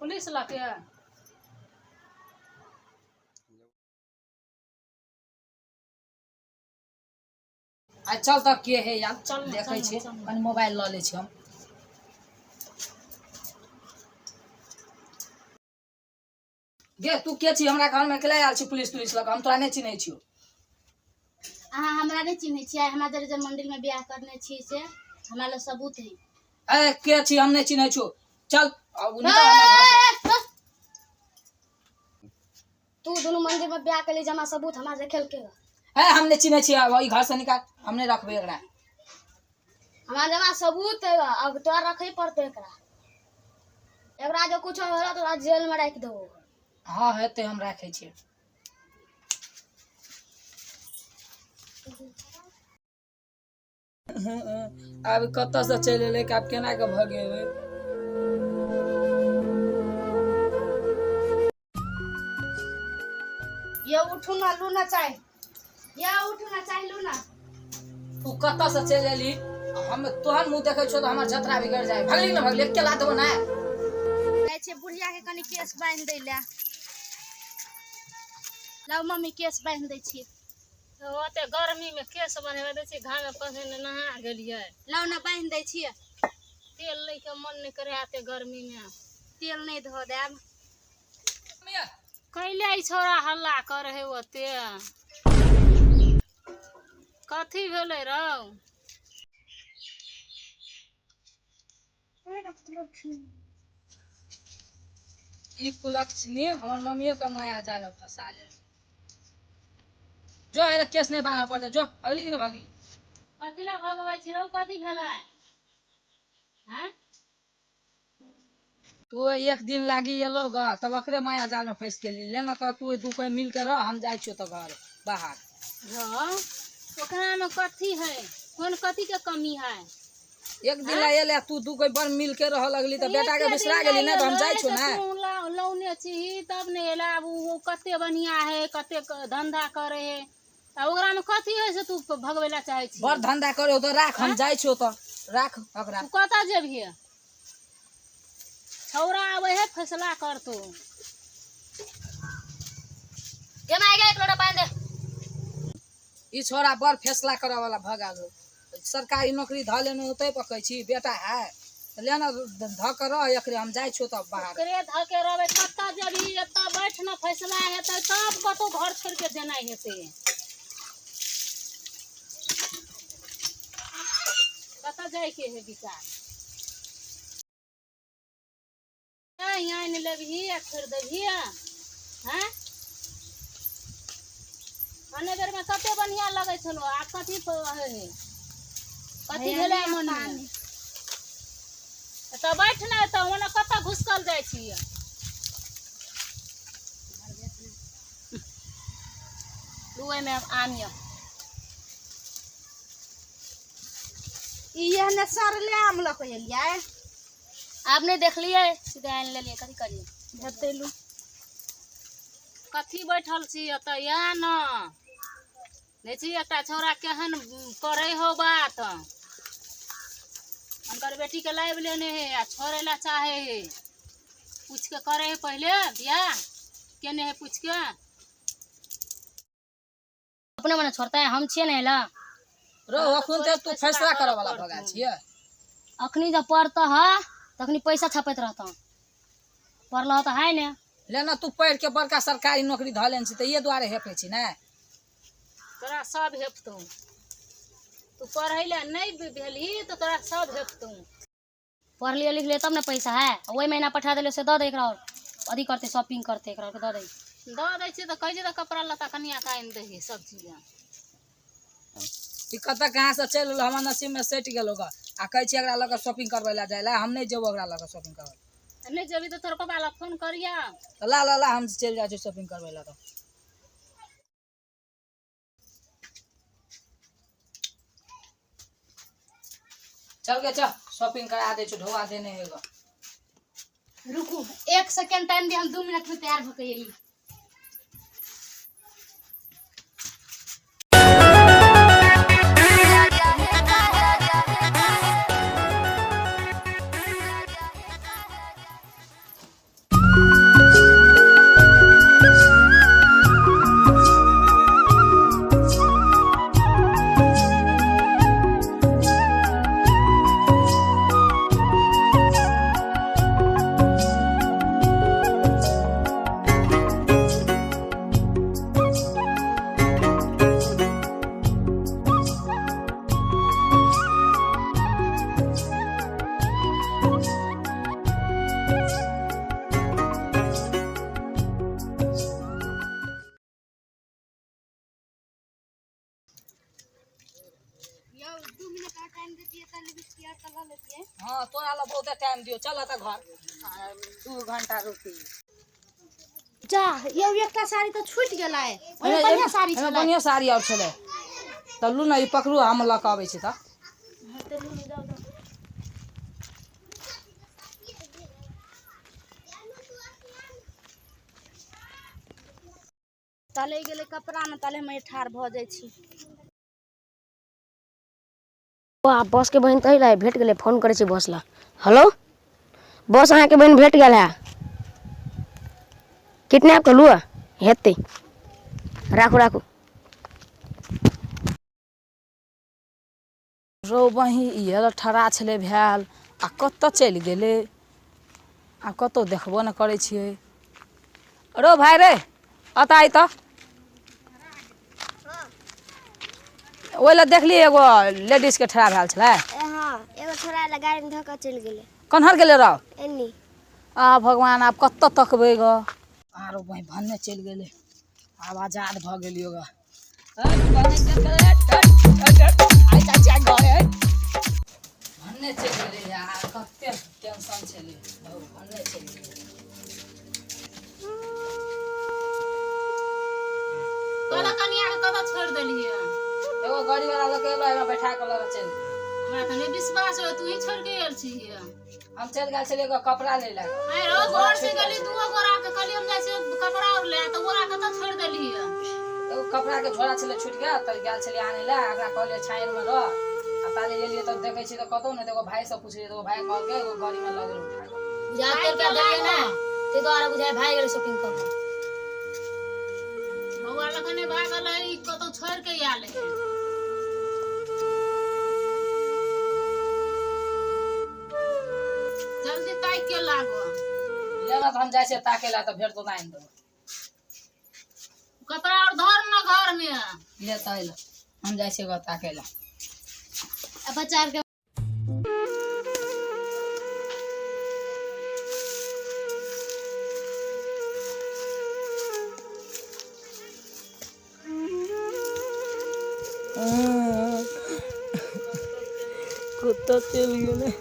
Police लऽ के। आ चल तऽ के हे यार, चल ने, देखै चल ने, छी। चल ने। कनि मोबाइल लऽ लै छी हम। गे तू के छी? हमरा घर में केला आयल छी पुलिस तुलिस लऽ कऽ? हम तोरा नहि चिन्है छियौ। अहाँ हमरा नहि चिन्है छियै? हमरा जरे जे मंदिर में बियाह करने छी से हमरा लग सबूत है। ए के छी? हम नहि चिन्है छियौ। चल अब निकल हमर घर से। तू दुनू मंदिर में बियाह के लिए जमा सबूत हमरा देखेलके। ए हम नहि चिन्है छियै, अब ई घर से निकाल, हम नहि रखबै एकरा। हमरा जमा सबूत है, अब तोरा रखे पड़ते एकरा। एकरा जो कुछ होला तोरा जेल में राखि देबो। हाँ हेतै, हम राखै छियै। आब कतऽसँ चलि एलै? आब केना कऽ भगेबै? ये उठू ना, लू ना चाय। ये उठू ना, चाय लू ना। तू कतऽसँ चलि एली? हम तोहर मुँह देखै छियौ तऽ हमर जतरा बिगड़ि जाइ। भगली ने भगली, केला देबो ना। जाइ छियै बुढ़िया के कनि केश बान्हि दै लए। लाउ मम्मी, केश बान्हि दै छी। ओते गर्मी में केश बन्हेबै दै छी, घामे पसीने नहा गेलियै। लाउ ने, बान्हि दै छियै। तेल लै के मन नहि करे एते गर्मी में। तेल नहि धऽ देब। कैले ई छौड़ा हल्ला करे है ओते? कथी भेलै रौ? ई कुलक्षणी हमर मम्मीए के माया जाल में फंसा ले। जो एरा केस नहीं बांधऽ पड़तै, जो अगली दिन भगली। कथी लए भगबै छी रौ? कथी भेलै? हैं? तू एक दिन लागी एलो ग तब ओकरे माया जाल में फंसि गेली। ले ना तऽ तू दू कोई मिल के रह, हम जाइ छियौ तऽ घर बाहर। रौ, ओकरा में कथी है? कोन कथी के कमी है? एक दिन ला एले, तू दू कोई बड़ मिल के रह लगली तऽ बेटा के बिसरा गेली। ना तऽ हम जाइ छियौ ना। तू लौने छी तब ने एला। आब ओ कते बढ़िया है, कते धंधा करे है, आ ओकरा में कथी है से तू भगबै ला चाहै छी? बड़ धंधा करे तऽ राख, हम जाइ छियौ तऽ राख ओकरा। तू कतऽ जेबही? छौड़ा आबै है, फैसला करतो। गे माय गे, एक लोटा पानि दे। ई छोरा बड़ फैसला करऽ वाला भऽ गेल हो। सरकारी नौकरी धऽ लेने होतै, पकै छी बेटा है तऽ ले ना, धऽ कऽ रह एकरे, हम जाइ छियौ तब बाहर। ओकरे धऽ के रहबै। कतऽ जेबही? एतऽ बैठ ने, फैसला हेतै तब कतौ घर छोड़ि के जेनाइ हेतै। कतऽ जाइके है विचार? नहीं आनि लेबही आ छोड़ि देबही? हैं, आने बेरमे कते बढ़िआँ लगै छलो, आब कथी होइ है? कथी भेलै मनमे? एतऽ बैठ ने, एतऽ ओना कतऽ घुसकल जाइ छियै? लू, एहिमे आम यऽ। ई एहने सड़ले आम लऽ कऽ एलियै। आब नहि देखलियै, सीधे आनि लेलियै। कथी करियै? हेतै, लू। कथी बैठल छी एतऽ? इएह ने देखै छी एकटा छौड़ा केहन करै हो बात। हुनकर बेटीके लाबि लेने है आ छोड़ै लए चाहे है। पूछि के करै है पहिले बियाह केने है, पूछि के। अपने मने छोड़तै? हम छियै ने एला। रौ, अखन तऽ तू फैसला करऽ वाला भऽ गेल छियै। अखनी जब पढ़तह ह तखनी पैसा छपैत रहतह। पढ़लह तऽ है ने। ले ना, तू पढ़ि के बड़का सरकारी नौकरी धऽ लेने छी तऽ ये दुआरे हेपै छी ने। तोरा सब हेपतौ। तू पढ़ै लए नहि भेलही तऽ तोरा सब हेपतौ। पढ़लियै लिखलियै तब ने पैसा है। ओहि महीना पठा देलियै से दऽ दे एकरा, आओर अथी करतै, शॉपिंग करतै। एकरा दऽ दे। दऽ दै छियै तऽ कहै छै तऽ कपड़ा लत्ता कनिया के आनि दही सब चीज। ई कतऽ कहाँ से चलि एलौ? हमर नसीब में सटि गेलौ ग। आ कहै छी एकरा लऽ कऽ शॉपिंग करबै लए जाइ लए। हम नहि जेबो ओकरा लऽ कऽ शॉपिंग करबै। नहि जेबही तऽ तोहर पापा लग फोन करिया। तऽ ला ला ला, हम चलि जाइ छी शॉपिंग करबै लए। तऽ चल गे, चल, शॉपिंग करा दै छौ, ढोआ देने हेगा। रुकू, एक सेकेंड टाइम दे, हम 2 मिनट में तैयार भऽ के एली। टाइम देतियै तऽ लिपस्टिक आर लऽ लेतियै। हाँ तोरा लए बहुते टाइम दियौ, चल तऽ घर 2 घंटा रुकी। जा यौ एकटा साड़ी तऽ छूटि गेलै, ओहिमे बढ़िआँ साड़ी छलै। बढ़िआँ साड़ी आओर छलै। तऽ लू ने ई पकड़ू, हम लऽ कऽ अबै छी। तऽ तले गेलै कपड़ा ने, तले हम ठाढ़ भऽ जाइ छी। आ बस के बहिन तही ला भेट गेलै, फोन करै छी बस ला। हेलो बस, अहाँके बहिन भेट गेल है, किडनैप कऽ लू हेतै। राखू राखू। रौ बहिं, इहे ठड़ा छलै भेल आ कतऽ चलि गेलै? आ कतहु देखबो नहि करै छियै। रौ भाय रे, एतऽ आइ तऽ। ओहि लए देखली एगो लेडीजके ठड़ा भेल छलै? हाँ, एगो छोड़ा लए गाड़ीमे धऽ कऽ चलि गेलै। कन्हर गेलै रौ? एन्नी। आ भगवान, आब कतऽ तकबै गऽ? आरो बहिं भन्ने चलि गेलै, आब आजाद भऽ गेलियो गऽ। भन्ने चलि गेलै यार, कते टेंशन छलै, भन्ने चलि गेलै। तोरा कनिया के कतऽ छोड़ि देलियै? एगो गाड़ी वाला लऽ के एलो, एहिमे बैठा कऽ लऽ चलि। हमरा तऽ नहि विश्वास हो, तू ही छोड़ि के आयल छी। हम चलि गेल छलियै एगो कपड़ा लै लए। आइ रौ, घर से गेली दूगो गोरा के कहलियै हम जाइ छियै कपड़ा और ले, तऽ ओरा कतऽ छोड़ि देलियै? एगो कपड़ा के झोरा छलै छुटि गेल, तऽ गेल छलियै आनै लए। एकरा कहलियै छाँहिमे रह, आ ताले एलियै तऽ देखै छियै तऽ कतहु नहि। तऽ एगो भाय से पुछलियै तऽ एगो भाय कहलकै एगो गाड़ीमे लऽ गेल उठा कऽ। बुझा तेल देलियै ने, ताहि दुआरे बुझाइ भागि गेलै शॉपिंग कऽ कऽ। बौआ लखन नहि भागल है, ई कतौ छोड़ि के आयल है। जल्दी ताकि के लागो। लेना तऽ हम जाइ छियै ताके लए, तऽ भेटतौ तऽ आनि देबौ। कपड़ा और धर न घर में। ले तऽ अइलऽ, हम जाइ छियै ताके लए। आ बच्चा आरके कतऽ चलि गेलै?